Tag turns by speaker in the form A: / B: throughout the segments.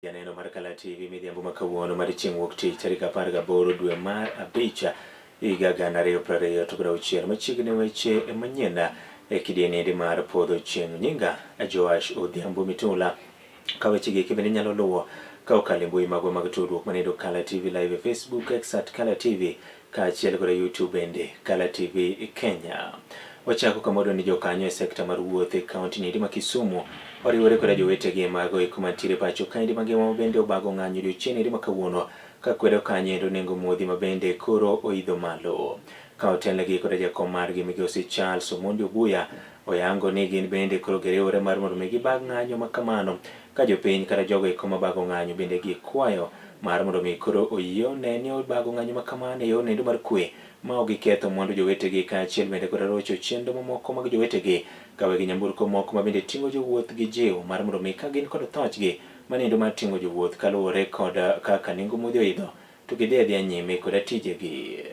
A: Janeno mar Kala TV midhiambo ma kawuono mar chieng' wuok tich tarik 18 dwe mar 5 higa 2026 machiegni weche manyien e kidienende mar podho chieng'. Nyinga Joash Odhiambo Mitula. Ka weche gi bende inyalo luwo ka okalo e mbui magwa mag tudruok manendo Kala TV Live e Facebook, X at Kala TV kaachiel kod YouTube bende Kala TV Kenya. Wachako kamodo ni jokanyo e sekta mar wuoth e kaunti niendi ma Kisumu oriwore koda jowetegi mago eko mantiere pacho kaendi mangima bende obago ng'anyo odiochieng' niendi ma kawuono ka kwedo kanyo endo nengo modhi ma bende koro oidho malo. Ka otelnegi koda jakom margi migosi Charles Omondi Obuya oyango ni gin bende koro giriwore mar mondo mi gibag ng'anyo ma kamano ka jopiny kata jogo eko mabago ng'anyo bende gikwayo mar mondo mi koro oyie one ni obago ng'anyo ma kamano e yor nendo mar kwe ma ok giketho mwandu jowetegi kaachiel bende kod rocho chenro mamoko mag jowetegi ka wegi nyamburko moko ma bende ting'o jowuoth gi jiw mar mondo mi ka gin kod thochgi manendo mar ting'o jowuoth kaluwore kod kaka nengo modhi oidho to gidhi adhiya nyime koda tijegi.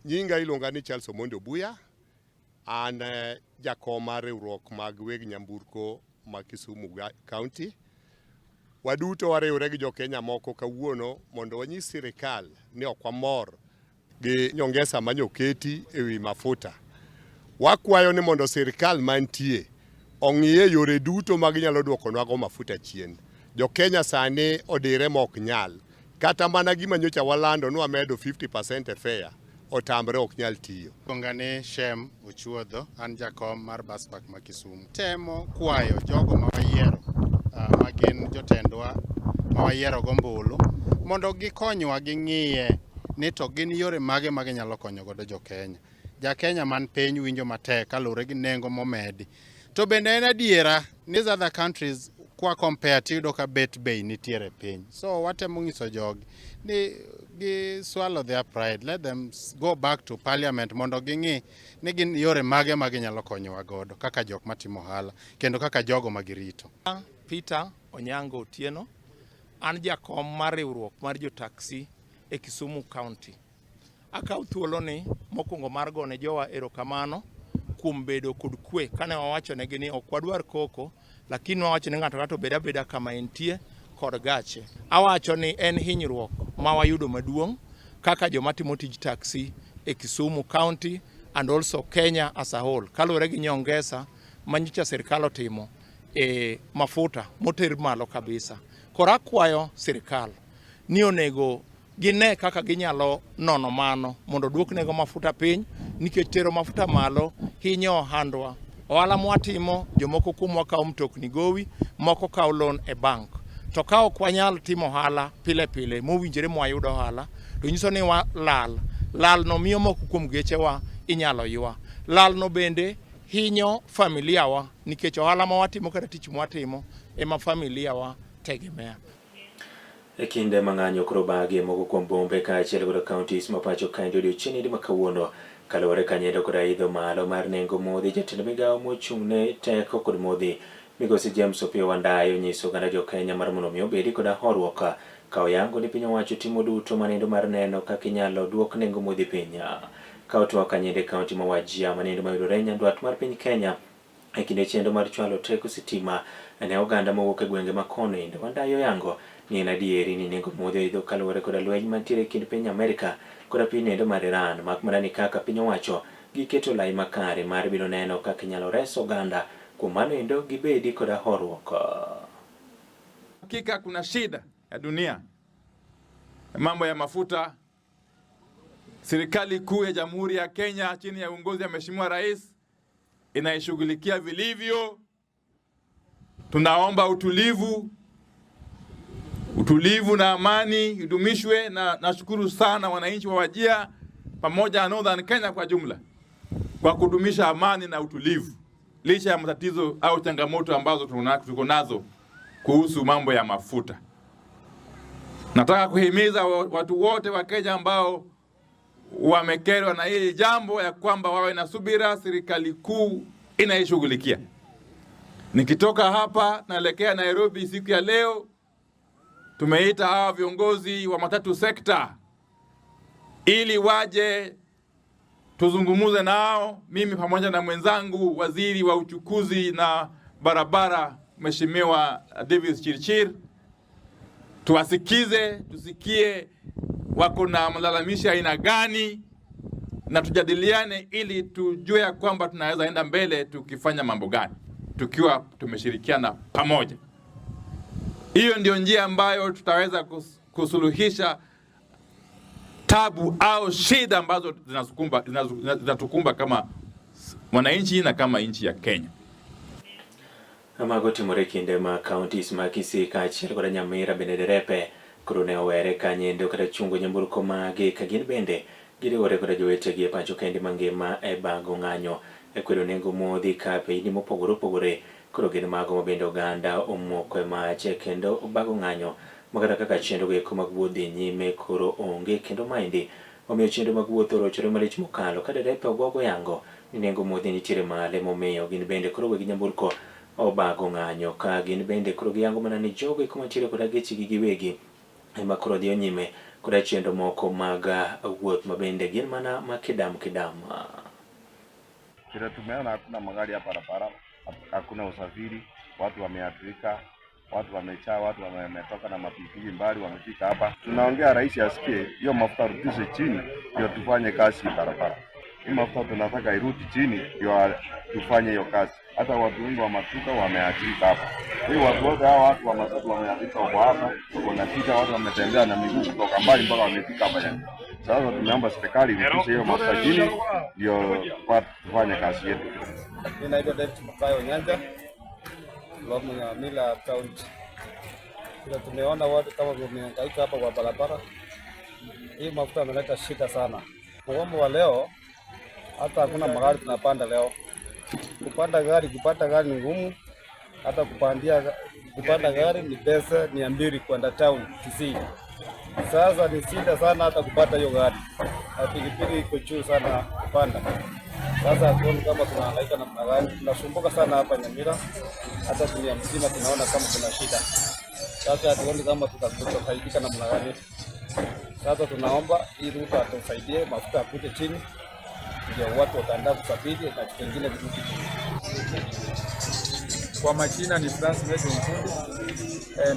B: Nyinga iluonga ni Charles Omondi Obuya. An jakom mar riwruok mag weg nyamburko ma Kisumu County. Waduto wariwre gi jo-Kenya moko kawuono mondo wanyis sirikal ni ok wamor gi nyongesa manyoketi e wi mafuta. Wakwayo ni mondo sirikal mantie ong'iye yore duto ma ginyalo duokonwago mafuta chien. Jo-Kenya sani odire ma ok nyal. Kata mana gima nyocha walando ni wamedo 50% e fare otamre ok nyal tiyo.
C: Iluonga ni Shem Ochuodho, an jakom mar bus park ma Kisumu. Temo kwayo jogo ma wayiero ma gin jotendwa ma wayiero gombulu mondo gikonywa ging'iye ni to gin yore mage ma ginyalo konyo godo jo Kenya. Ja Kenya man piny winjo matek kaluwore gi nengo momedi. To bende en adiera ni other countries kwa compare tiyudo ka bet bei nitiere piny. So watemo nyiso jogi ni gi swallow their pride, let them go back to parliament mondo ging'i ni gin yore mage ma ginyalo konyowa godo kaka jok matimo ohala kendo kaka jogo ma girito.
D: Peter Onyango Otieno, an jakom mar riwruok mar jo taxi e Kisumu County. Akawo thuoloni mokwongo mar gone jowa erokamano kuom bedo kod kwe kane wawachonegi ni ok wadwar koko, lakini wawacho ni ng'ato ng'ato obed abeda kama entie kod gache. Awacho ni en hinyruok ma wayudo maduong' kaka joma timo tij taxi e Kisumu County and also Kenya as a whole kaluwore gi nyongesa ma nyocha sirkal otimo e mafuta moter malo kabisa. Koro akwayo sirkal ni onego gine kaka ginyalo nono mano mondo oduok nengo mafuta piny nikech tero mafuta malo hinyo ohandwa. Ohala mwatimo, jomoko kuomwa kawo mtokni gowi, moko kawo loan e bank. To ka ok wanyal timo ohala pile pile mowinjore mwayud ohala, to nyiso ni walal. Lal no miyo moko kuom gechewa inyalo ywa. Lal no bende hinyo familia wa nikech ohala ma watimo kata tich mwatimo ema familia wa tegemea.
A: E kinde ma ng'anyo koro bagi e moko kuom bombe kaachiel kod counties ma pacho kaendi odiochieng' ma kawuono kaluwore kanyendo kod idho malo mar nengo modhi, jatend migawo mochung' ne teko kod modhi migosi James Opiyo Wandayi onyiso oganda jo Kenya mar mondo mi obedi kod horuok ka oyango ni piny owacho timo duto manendo mar neno kaka inyalo duok nengo modhi piny. Ka otwak kanyendo e kaunti ma Wajir manendo mayudore nyandwat mar piny Kenya e kinde chenro mar chwalo teko sitima ne oganda mowuok e gwenge ma kono endo. Wandayi oyango ni en adieri ni nengo modhi oidho kaluwore koda lweny mantiere e kind piny Amerika koda piny endo mar Iran, mak mana ni kaka piny owacho giketo lai makare mar biro neno kaka inyalo res oganda, kuom mano endo gibedi koda horuok.
E: Hakika kuna shida ya dunia, mambo ya mafuta. Serikali kuu ya Jamhuri ya Kenya chini ya uongozi wa Mheshimiwa Rais inaishughulikia vilivyo. Tunaomba utulivu, utulivu na amani idumishwe, na nashukuru sana wananchi wa Wajir pamoja na Northern Kenya kwa jumla kwa kudumisha amani na utulivu licha ya matatizo au changamoto ambazo tuko nazo kuhusu mambo ya mafuta. Nataka kuhimiza watu wote wa Kenya ambao wamekerwa na hili jambo ya kwamba wawe na subira, serikali kuu inaishughulikia. Nikitoka hapa naelekea Nairobi siku ya leo, tumeita hawa viongozi wa matatu sekta ili waje tuzungumuze nao, mimi pamoja na mwenzangu waziri wa uchukuzi na barabara Mheshimiwa Davis Chirchir. Tuwasikize, tusikie wako na malalamishi aina gani, na tujadiliane ili tujue ya kwamba tunaweza enda mbele tukifanya mambo gani tukiwa tumeshirikiana pamoja. Hiyo ndio njia ambayo tutaweza kusuluhisha tabu au shida ambazo zinatukumba kama mwananchi na kama nchi ya Kenya.
A: Mago timore kinde ma counties ma Kisii kaachiel koda Nyamira bende derepe koro ne owere kanyendo kata chungo nyamburko magi ka gin bende giriwore koda jowetegi e pacho kende mangima e bago ng'anyo e kwedo nengo modhi ka peini mopogore opogore koro gin mago ma bende oganda omoko e mach kendo bago ng'anyo makata kaka chenro eko mag wuoth dhi nyime koro onge kendo maendi omiyo chenro mag wuoth orochore malich mokalo ka derepe ogogo yango ni nengo modhi nitiere malo emomiyo gin bende koro weg nyamburko obago ng'anyo ka gin bende koro giyango mana ni jogo eko mantiere koda gechegi giwegi ema koro dhiyo nyime koda chenro moko mag wuoth ma bende gin mana ma kidam kidam.
F: Vile tumeona hakuna magari ya barabara, hakuna usafiri, watu wameathirika, watu wamechaa, watu wametoka na mapikipiki mbali wamefika hapa. Tunaongea rais asikie hiyo mafuta arudishe chini, ndio tufanye kazi barabara. Hii mafuta tunataka irudi chini ndio tufanye hiyo kazi. Hata watu wengi wa matuka wameathirika hapa. Hii watu wote hawa watu wa matatu wameathirika wako hapa, wako na shida, watu wametembea na miguu kutoka mbali mpaka wamefika hapa yani. Sasa tumeomba serikali irudishe hiyo mafuta chini ndio tufanye kazi yetu.
G: Mimi naitwa David Makayo Nyanja from Nyamira County. Vile tumeona watu kama wamehangaika hapa kwa barabara, hii mafuta ameleta shida sana. Mgomo wa leo hata hakuna magari tunapanda leo. Kupanda gari, kupata gari ni ngumu, hata kupanda gari ni pesa 200 kwenda town Kisii. Sasa ni shida sana hata kupata hiyo gari, na pikipiki iko juu sana kupanda. Sasa hatuoni kama tunahangaika namna gani, tunasumbuka sana hapa Nyamira, hata dunia mzima tunaona kama kuna shida. Sasa hatuoni kama tutasaidika namna gani. Sasa tunaomba hii Ruto atusaidie, mafuta akuje chini, ndio watu wataandaa kusafiri na kitu kingine virudi chini.
H: Kwa majina ni Francis Mejo Mfundi.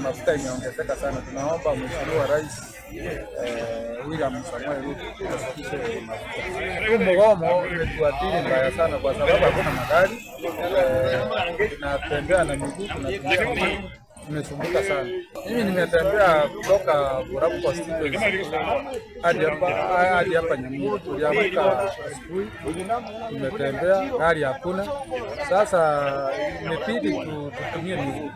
H: Mafuta imeongezeka sana. Tunaomba Mheshimiwa Rais William Samoei Ruto ashukishe mafuta. Huu mgomo umetuathiri mbaya sana kwa sababu hakuna magari, tunatembea na miguu, tunatumia miguu, tumesumbuka sana. Mimi nimetembea kutoka Borabu constituency hadi hapa Nyamira. Tuliamka asubuhi, tumetembea, gari hakuna. Sasa imebidi tutumie miguu.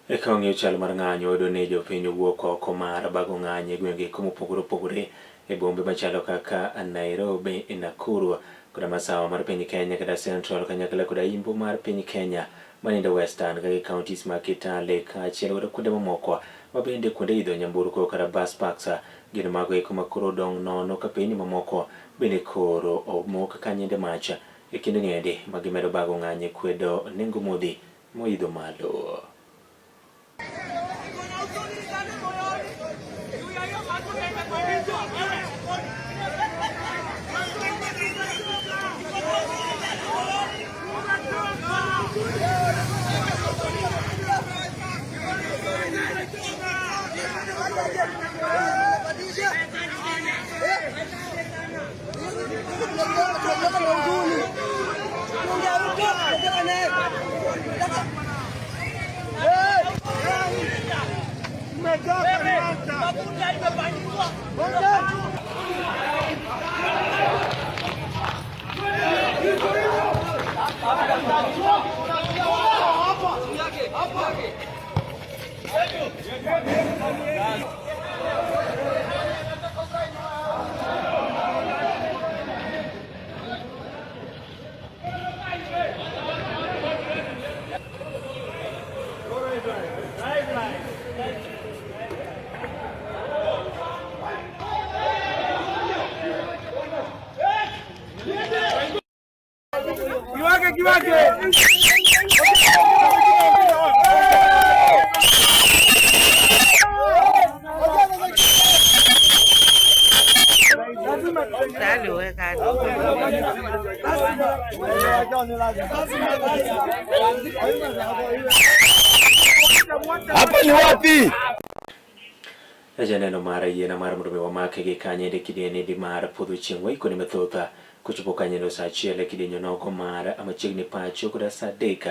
A: Eka ong'iyo chal mar ng'anyo wayudo ni jopiny owuok oko mar bago ng'anyo e gwenge mopogore opogore e bombe machalo kaka Nairobi, Nakuru koda masawa mar piny Kenya kata Central kanyakla koda imbo mar piny Kenya manindo Western kaka counties ma Kitale kaachiel koda kuonde mamoko ma bende kuonde idho nyamburko kata bus parks gin mago eko ma koro odong' nono ka piny mamoko bende koro omok kanyinde mach e kinde ni endi ma gimedo bago ng'anyo e kwedo nengo modhi moidho malo.
I: Hapa ni wapi?
A: Janeno mar yiena mar mondo mi wamake gi kanye e kidieny mar podho chieng' waikoni mathoth kochopo kanyo saa achiel e kidieny onogo mar machiegni pacho koda saa adek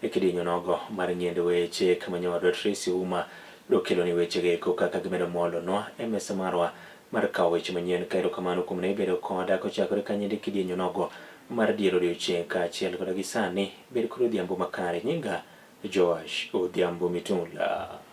A: e kidieny onogo mar ng'iendo weche kama nyawadwa Tracy Uma biro keloni wechego eko kaka gimedo molonwa e mesa marwa mar kawo weche manyien. Ka erokamano kuom ne ibedo koda kochakore kanyo e kidieny onogo mar dier odiochieng' kaachiel koda gi sani. Bed kod odhiambo makare. Nyinga Joash Odhiambo Mitula.